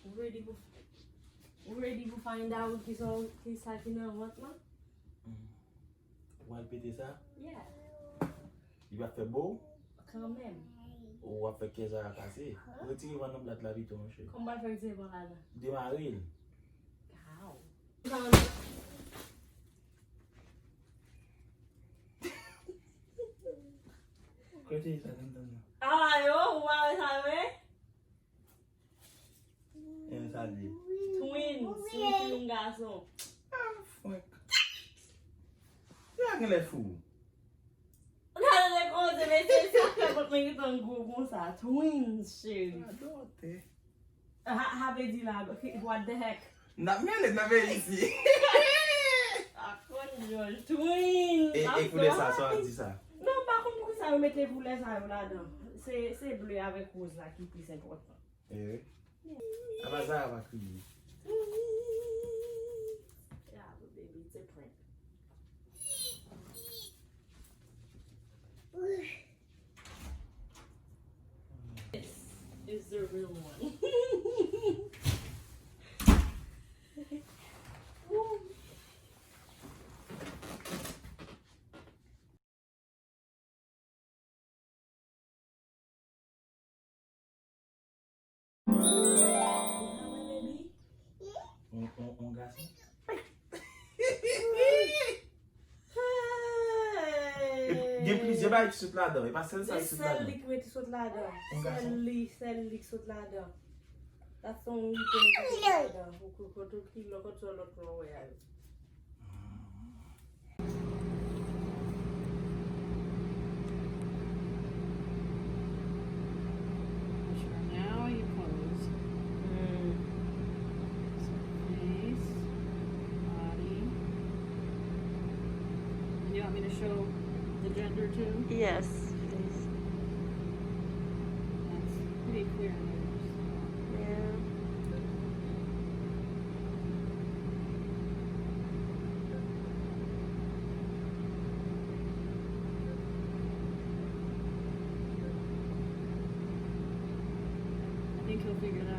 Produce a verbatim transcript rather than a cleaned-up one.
Ou ready pou, ou ready pou find out ki sa, ki sa ki nan vant lan? Ou al pete sa? Yeah. Li pa fè bo? Kanmenm. Ou ap fè kè sa kase? Retire van nan plat la pito, monchè. Kòman m pral fè retire van ladan? Demare l. How? Kote sa nan dan nan? Ayo, ou pa wè sa vre? E sa li. Twins, yon fi, yon gason. Ah, fwèk. Sa gen lè fou. Gade lè koze, mesye, sa fè pot mwen gentan gwo konsa. Twins, cheri. Adote. Ha, ha, vle di la, what the heck? N ap mele nan peyi isi. Akon jòj, twins. E, e koulè sa, sa w ap di sa? Non, m pa konn poukisa yo mete koulè sa yo ladan. Se, se ble avèk woz la ki plis enpòtan. Eh wi. Apa Zara pa kriye? Yeah, but baby, it's a prank. This is the real one. On, on, on gason? Gen plizyè bagay ki sot ladan. E pa sèl sa ki sot ladan. Li ki mete sot ladan. On gason? Sèl li, sèl li ki sot ladan. That's the only thing ki sot ladan. Ou kokoto ki lòkòt sou lòt lò wè a yo. Which are now enclosed. So face, body. And you want me to show the gender too? Yes, please. That's pretty clear there. Yeah. I think he'll figure it